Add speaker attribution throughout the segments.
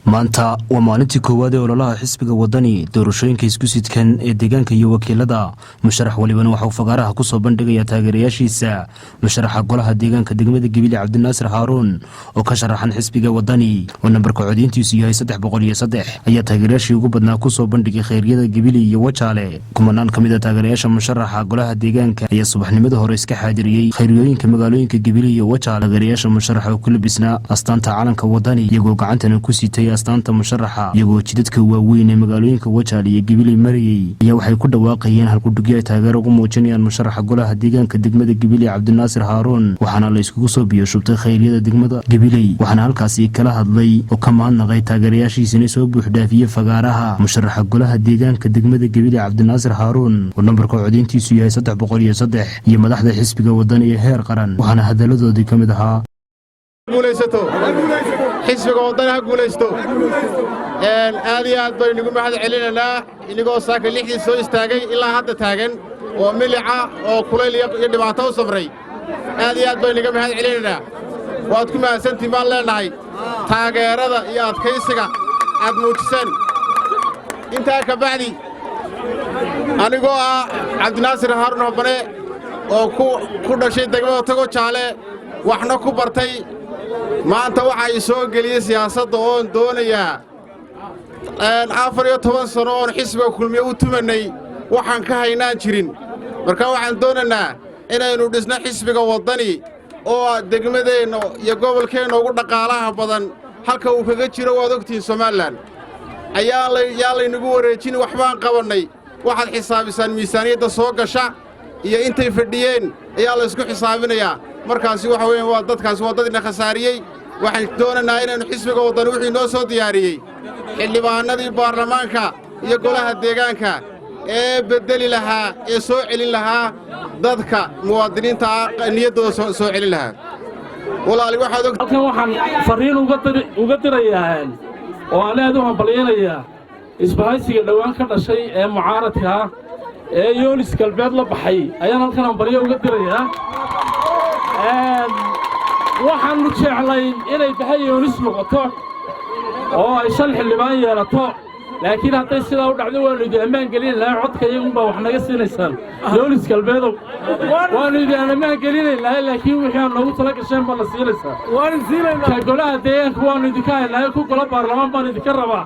Speaker 1: Maanta waa maalintii koowaad ee ololaha xisbiga Wadani doorashooyinka isku sidkan ee deegaanka iyo wakiilada. Musharax walibana waxauu fagaaraha kusoo bandhigayaa taageerayaashiisa. Musharaxa golaha deegaanka degmada Gebile, Cabdinaasir Haaruun, oo ka sharaxan xisbiga Wadani oo nambarka codeyntiisu yahay 303, ayaa taageerayaashii ugu badnaa kusoo bandhigay kheyryada Gebile iyo Wajaale. Kumanaan ka mid a taageerayaasha musharaxa golaha deegaanka ayaa subaxnimada hore iska xaadiriyey kheyryooyinka magaalooyinka Gebile iyo Wajaale. Taageerayaasha musharaxa oo ku labisnaa astaanta calanka Wadani, iyagoo gacantana ku sitay astaanta musharaxa, iyagoo jidadka waaweyn ee magaalooyinka Wajaale iyo Gabiley marayey, ayaa waxay ku dhawaaqayeen halkudhugyo ay taageero ugu muujinayaan musharaxa golaha deegaanka degmada Gabiley, Cabdinaasir Haaruun. Waxaana la iskugu soo biyo shubtay khayryada degmada Gabiley. Waxaana halkaasi kala hadlay oo ka mahadnaqay taageerayaashiisina soo buuxdhaafiyey fagaaraha musharaxa golaha deegaanka degmada Gabiley, Cabdinaasir Haaruun, oo nambarka codeyntiisu yahay 303, iyo madaxda xisbiga Wadani ee heer qaran. Waxaana hadaladoodii ka mid ahaa:
Speaker 2: Guulaysato xisbiga Waddani, ha guulaysto! Aad iyo aad baynu igu mahad celinaynaa inigoo saaka 6dii soo istaagay, ilaa hadda taagan oo milica oo kulayl iyo dhibaato u samray. Aad iyo aad baynu iga mahad celinaynaa. Waad ku mahadsantiin baan leennahay taageerada iyo adkaysiga aad muujiseen. Intaa ka bacdi, anigoo ah Cabdinaasir Haarun Hobane oo ku dhashay degmada Togojaale, waxna ku bartay, maanta waxaa i soo geliyey siyaasadda oon doonayaa 14 sano oon xisbiga Kulmiye u tumannay waxaan ka haynaan jirin. Marka waxaan doonaynaa inaynu dhisno xisbiga Waddani oo degmadeenna iyo gobolkeenna ugu dhaqaalaha badan. Halka uu kaga jiro waad ogtihiin Somalilan. Ayaa laynagu wareejin waxbaan qabannay. Waxaad xisaabisaan miisaaniyadda soo gasha iyo intay fadhiyeen ayaa laysku xisaabinayaa. Markaasi waxa weeyaan waa dadkaasi waa dad ina khasaariyey. Waxaan doonaynaa inaynu xisbiga Waddani wuxuu inoo soo diyaariyey xildhibaannadii baarlamaanka iyo golaha deegaanka ee beddeli lahaa ee soo celin lahaa dadka muwaadiniinta ah, niyaddooda soo celin lahaa. Walaali, waxaad og
Speaker 3: Halkan waxaan farriin uga dirayaa oo aan aad u hambalyaynayaa isbahaysiga dhowaan ka dhashay ee mucaaradka ah ee Yoonis Galbeed la baxay ayaan halkan hambalyo uga dirayaa. Waxaannu jeclayn inay baha Yoonis noqoto oo ay shan xildhibaan yeelato, laakiin hadday sidaa u dhacdo waannu idin ammaan gelinaynaa. Codka iyagunbaa wax naga siinaysaan. Yoonis Galbeedow, waannu idin ammaan gelinaynaa, laakiin wixii aan noogu tala gasheen baa na siinaysaa. Ka golaha deegaanka waannu idinka haynaa, ku golo baarlamaan baan idinka rabaa.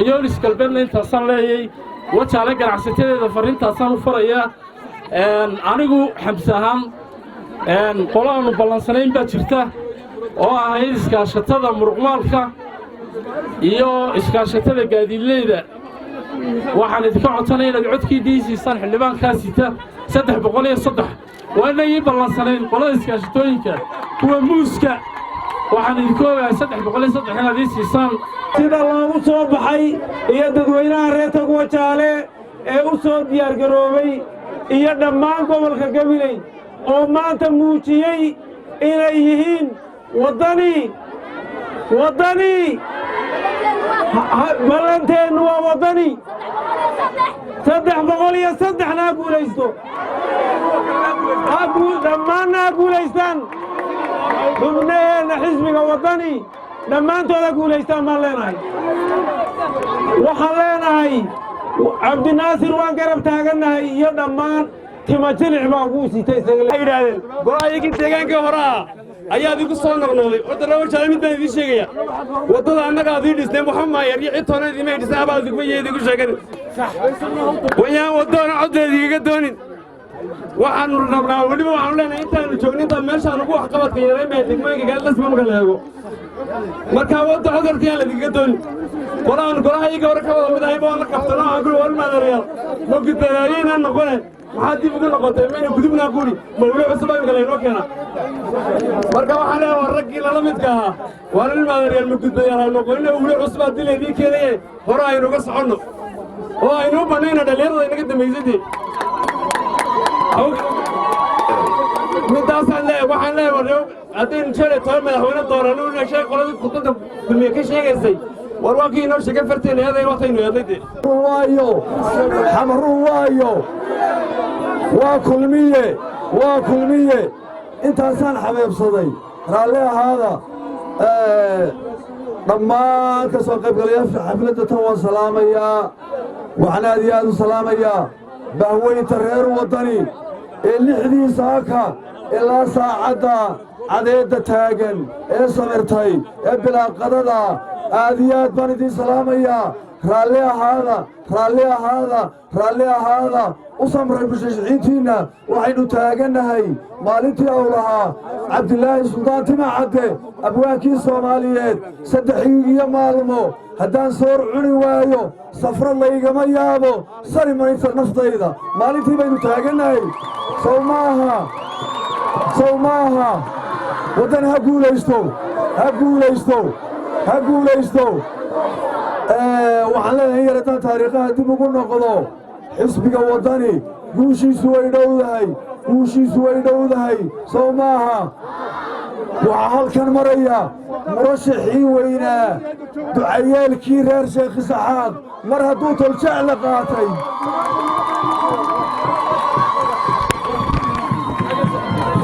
Speaker 3: Yoonis Galbeedna intaasaan leeyay. Wajaale ganacsatadeeda farriintaasaan u farayaa. Anigu Xamse ahaan, qolo aannu ballansanayn baa jirta oo ahayd iskaashatada muruqmaalka iyo iskaashatada gaadiidleyda. Waxaan idinka codsanaya inaad codkiinnii siisaan xildhibaankaa sita 303. Waa inagii ballansanayn qolada iskaashatooyinka, kuwa muuska. Waxaan idinku ogahay 303 inaad ii siisaan.
Speaker 4: Sida loogu soo baxay iyo dadweynaha reer Togwajaale ee u soo diyaargaroobay iyo dhammaan gobolka Gabiley oo maanta muujiyey inay yihiin Waddani. Waddani, ballanteennu waa Waddani. 303-na ha guulaysto, dhammaanna ha guulaystaan. Xubnaheenna xisbiga Waddani dhammaantood ha guulaystaan baan leenahay. Waxaan leenahay, Cabdinaasir waan garab taagannahay iyo dhammaan tima jilic baa kuu sitay.
Speaker 5: Waxay yidhaahdeen go'aayagii deegaankii hore ah ayaa idinku soo noqnoqday. Horta Wajaale mid baan idiin sheegaya: waddada annaga adii dhisneen, waxa maayar iyo cid toona idimay dhisneen, abaa idinku iyo idinku sheegan wayaan waddadana coddeeda igaga doonin. Waxaannu rabnaa, weliba waxaanu leenahay, intaannu joognin intaa meeshaan ugu waxqabadka yaray mee degmooyinka kale dhasma marka la eego. Marka wadda codorka yaan laydinkaga doonin. Qolaanu golaha iyaga hore ka wada mid ahay baan la kaftano. Aan kuli, war maadareyaal, ma gudbadaayeenaan noqone, maxaa dib ugu noqotay? Mayna gudubnaa kuli mawlo cusub imika laynoo keena. Marka waxaan leeyahay, war raggii lala midka ahaa, waar ilmaadareyaal, ma gudbayaal ha noqonina. Wlo cusub haddii laydiin keenaye, hore aynu uga soconno oo aynu u bannayna dhallinyarada inaga dambaysatee. Midaasaan leeyahay. Waxaan leeyahay, war haddaynu 15 madaxweyne doorano, sheeg qoladii khudbadda Kulmiye ka sheegaysay, war waa kii inoo sheegay farteena eeday, wataynu eednay dee.
Speaker 6: Waayo Xamaruun, waayo waa Kulmiye, waa Kulmiye. Intaasaan xabeebsaday, raalli ahaada. Dhammaan ka soo qaybgalayaasha xafladda tan waan salaamayaa. Waxaan aad iyo aad u salaamayaa bahweynta reer Waddani ee 6dii saaka ilaa saacadda cadeedda taagan ee samirtay ee bilaaqadada. Aad iyo aad baan idiin salaamayaa. Raalli ahaada, raalli ahaada, raalli ahaada. U samray mushashixiintiinna. Waxaynu taagannahay maalintii uu lahaa Cabdilaahi Suldaan Timacadde, abwaankii Soomaaliyeed: "Saddex iyo maalmo haddaan soor cuni waayo, safro laygama yaabo, sari maysa naftayda." Maalintii baynu taagannahay, sow maaha? Sow maaha? Waddan ha guulaysto, ha guulaysto, ha guulaysto. Waxaan leeyahay in yar haddaan taariikhaha dib ugu noqdo, xisbiga Waddani guushiisu way dhowdahay, guushiisu way dhowdahay, sow maaha? Waxaa halkan maraya murashaxii weynaa, ducayeelkii reer Sheekh Isaxaaq. Mar hadduu Toljecle qaatay,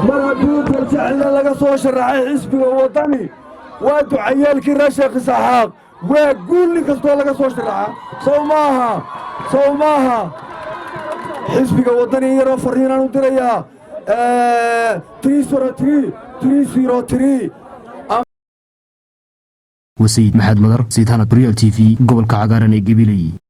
Speaker 6: mar hadduu Toljecle laga soo sharaxay xisbiga Waddani, waa ducayeelkii reer Sheekh Isaxaaq, waa guul nin kastoo laga soo sharaxa, sow maaha? Sow maaha? Xisbiga Waddani in yaroo farriinaan u dirayaa: 303, 303.
Speaker 1: Wasiid Maxamed Madar, Sayid Hanad, Real TV, gobolka cagaaran ee Gabiley.